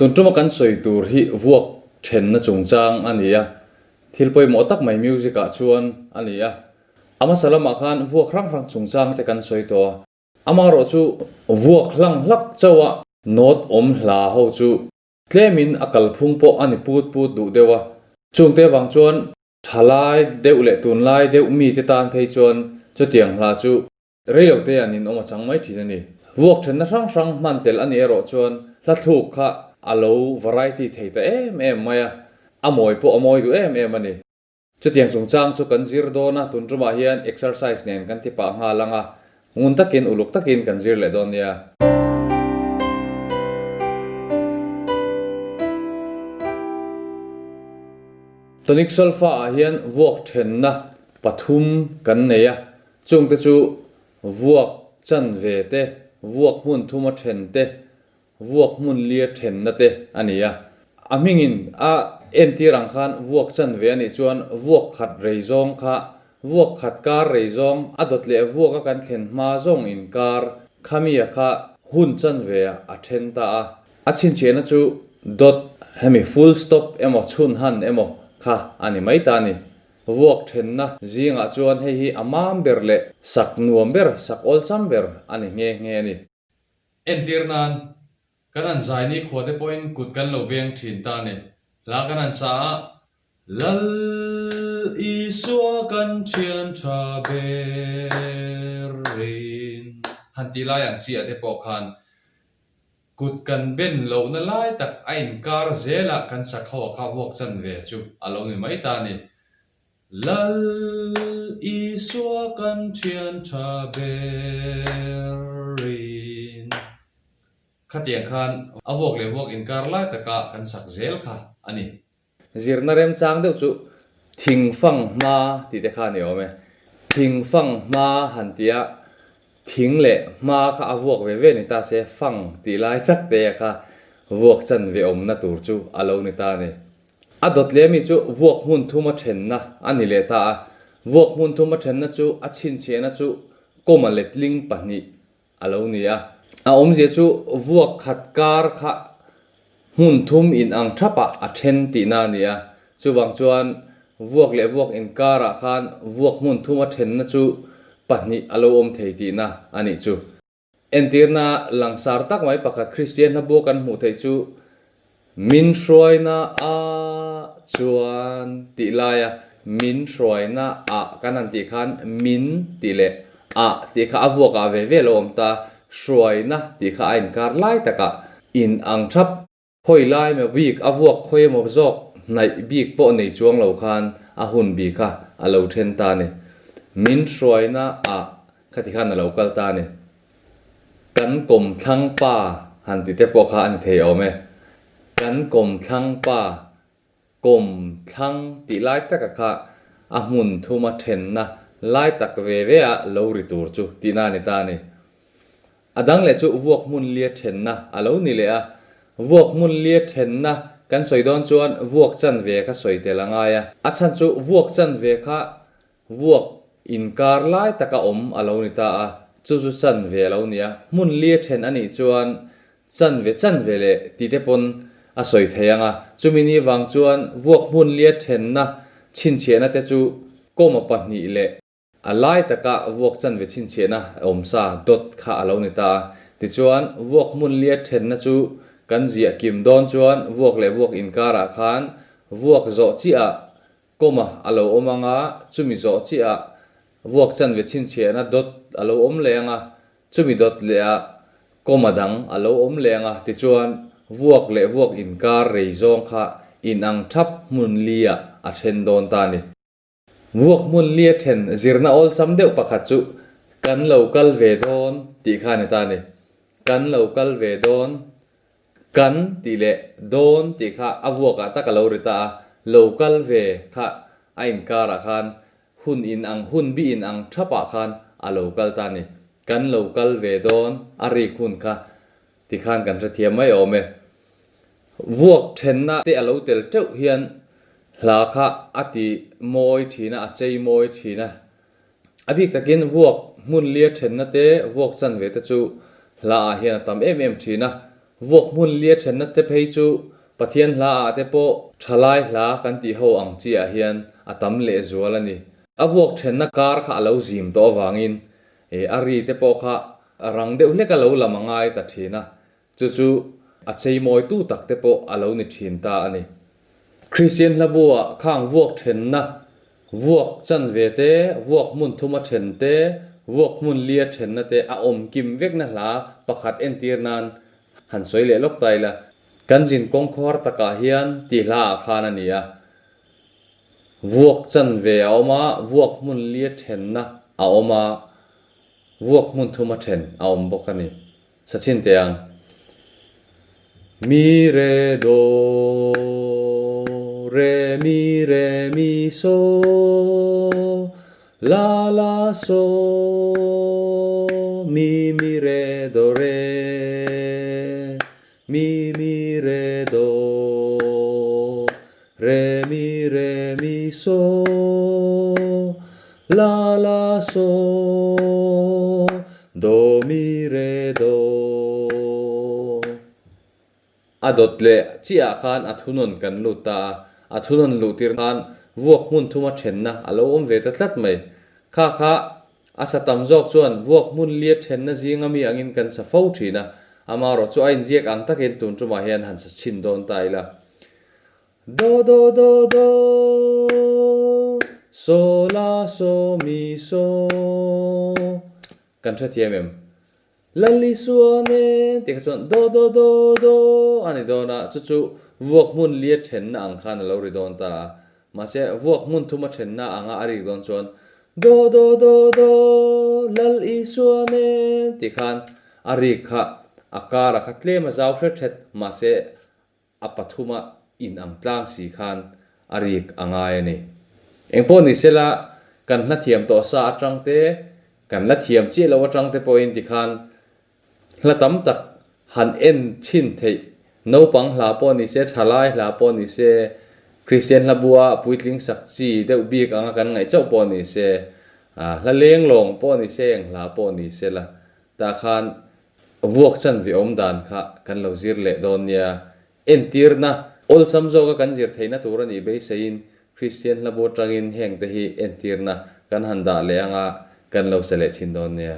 Tun tuma kan sawi tur hi vuak thenna chungchang a ni a, thil pawimawh tak mai music ah chuan a ni a. A hmasa lamah khan vuak hrang hrang chungchang te kan sawi tawh a. Amaherawh chu vuak hlang hlak chauh a note awm hla ho chu tlemin a kalphung pawh a ni put put duh deuh a. Chungte vang chuan thalai deuh leh tunlai deuh mite tan phei chuan chutiang hla chu Reilo te an inawm a chang mai thin a ni. Vuak thenna hrang hrang hman tel a nih erawh chuan hla thluk kha a lo variety thei ta em em mai a, a mawi pawh a mawi duh em em a ni. Chutiang chungchang chu kan zir dawn a, tun tumah hian exercise nen kan ti pah nghal ang a, ngun takin uluk takin kan zir leh dawn nia. Tonic solfa ah hian vuak thenna pathum kan nei a, Chungte chu vuak chanve te, vuak hmun thuma then te, vuak hmun lia thenna te a ni a. A hmingin a entir ang khan vuak chanve a nih chuan vuak khat rei zawng kha vuak khat kar rei zawng a dawt leh vuaka kan thlen hma zawng inkar khamia kha hun chanve ah a then ta a. A chhinchhiahna chu dot hemi full stop emaw chhun han emaw kha a ni mai ta a ni. Vuak thenna zingah chuan hei hi a mam ber leh sak nuam ber, sak awlsam ber a ni nghe nghe a ni. Entir nan, kan han zai ni khua te pawhin kut kan lo beng thin ta a ni. Hla kan han sa a, Lal Isua kan thian tha berin han tih lai ang chiah te pawh khan Kut kan ben lohna lai tak a inkar zelah kan sakho a kha vuak chan ve chu a lo ni mai ta a ni. Lal Isua kan thian tha berin. Khatiang khan a vuak leh vuak inkar lai taka kan sak zel kha a ni. Zirna remchang deuh chu thingfang hma tih te kha a ni awm e. Thingfang hma han tia thing leh hma kha a vuak ve ve ni ta se fang tih lai tak te kha vuak chan ve awmna tur chu a lo ni ta a ni. A dawt leh ami chu vuak hmun thuma thenna a ni leh ta a. Vuak hmun thuma thenna chu a chhinchhiahna chu kawma letling pahnih a lo ni a. A awmzia chu vuak khat kar kha hmun thum in ang thapah a then tihna a ni a. Chuvang chuan vuak leh vuak inkarah khan vuak hmun thum a thenna chu pahnih a lo awm thei tihna a nih chu. Entirna langsar tak mai pakhat Kristian hlabua kan hmuh theih chu Min hruaina ah chuan tih laia min hruaina ah kan han tih khan min tih leh ah tih kha a vuak ah ve ve lo awm ta, hruaina tih kha a inkar lai takah in ang thap. Khawi lai emaw bik a vuak khawi emaw zawk hnaih bik pawh nei chuang lo khan a hun bi kha a lo then ta a ni. Min hruaina ah Khati khan a lo kal ta a ni. Kan kawmthlang pa han ti te pawh kha a ni thei awm e. Kan kawmthlang pa, kawmthlang tih lai taka kha a hmun thuma thenna lai tak ve ve a lo ri tur chu tihna a ni ta a ni. A dang leh chu vuak hmun lia thenna a lo ni leh a. Vuak hmun lia thenna kan sawi dawn chuan vuak chanve kha sawi tel a ngai a. A chhan chu vuak chanve kha Vuak inkar lai taka awm a lo ni ta a, chu chu chanve a lo ni a, hmun li a then a nih chuan chanve chanve leh ti te pawn a sawi thei ang a, chumi ni vang chuan vuak hmun li a thenna chhinchhiahna te chu kawma pahnih leh a lai taka vuak chanve chhinchhiahna awm sa dot kha a lo ni ta a, tichuan vuak hmun li a thenna chu kan ziah kim dawn chuan vuak leh vuak inkarah khan vuak zawh chiah ah Kawma a lo awm ang a, chumi zawh chiah ah vuak chanve chhinchhiahna dawt a lo awm leh ang a, chumi dawt leh ah kawma dang a lo awm leh ang a, tichuan vuak leh vuak inkar rei zawng kha inang thap hmun li ah a then dawn ta a ni. Vuak hmun li a then zirna awlsam deuh pakhat chu kan lo kal ve dawn tih kha a ni ta a ni. Kan lo kal ve dawn Kan tih leh dawn tih kha a vuakah tak a lo ri ta a, lo kal ve kha a inkarah khan hun in ang hun bi in ang thapah khan a lo kal ta a ni. Kan lo kal ve dawn a rik hun kha tikhan kan hrethiam mai awm e. Vuak thenna te a lo tel teuh hian hla kha a ti mawi thin a, a chei mawi thin a. A bik takin vuak hmun lia thenna te, vuak chanve te chu hla ah hian a tam em em thin a. Vuak hmun lia thenna te phei chu Pathian hla ah te pawh thalai hla kan tih ho ang chi ah hian a tam lehzual a ni. A vuak thenna kar kha a lo zim tawh avangin a ri te pawh kha rang deuh hlek a lo lam a ngai ta thin a, chu chu a cheimawitu tak te pawh a lo ni thin ta a ni. Kristian hlabu-ah khang vuak thenna, vuak chanve te, vuak hmun thuma then te, vuak hmun lia thenna te a awm kim vekna hla pakhat entir nan han sawi leh lawk ta ila. Kan zin kawngkhawr takah hian tih hla ah khan a ni a. Vuak chanve a awm a, vuak hmun lia thenna a awm a, vuak hmun thuma then a awm bawk a ni. Sachin teh ang. Mi re do re mi re mi so la la so mi mi re do re mi mi re do re mi re mi so la la so do mi re do. A dawt leh chiah ah khan a thunawn kan lut ta a, a thunawn luh tir khan vuak hmun thuma thenna a lo awm ve ta tlat mai. Kha kha A sa tam zawk chuan vuak hmun lia thenna zinga mi angin kan sa fo thin a, amaherawh chu a inziak ang takin tun tumah hian han sa chhin dawn ta ila. Do do do do so la so mi so kan hrethiam em? Lalisua nen tih kha chuan do do do do a ni dawn a, chu chu vuak hmun lia thenna ang khan a lo ri dawn ta a. Mahse, vuak hmun thuma thenna anga a rik dawn chuan do do do do Lal Isua nen tih khan a rik kha a kar a kha tlem a zau hret hret, mahse a pathuma in ang tlang si khan a rik a ngai a ni. Engpawh ni sela, kan hla thiam tawh sa atang te, kan la thiam chiah lo atang te pawhin tikhan hla tam tak han en chhin theih, naupang hla pawh ni se, thalai hla pawh ni se, Kristian hla bua puitling sak chi deuh bik anga kan ngaih chauh pawh ni se, hla leng lawng pawh ni se, eng hla pawh ni sela, tah khan Vuak chanve awm dan kha kan lo zir leh dawn nia. Entirna, awlsam zawka kan zir theihna tur a nih beiseiin Kristian hlabu atangin hengte hi entirna kan han dah leh anga kan lo sa leh chhin dawn nia.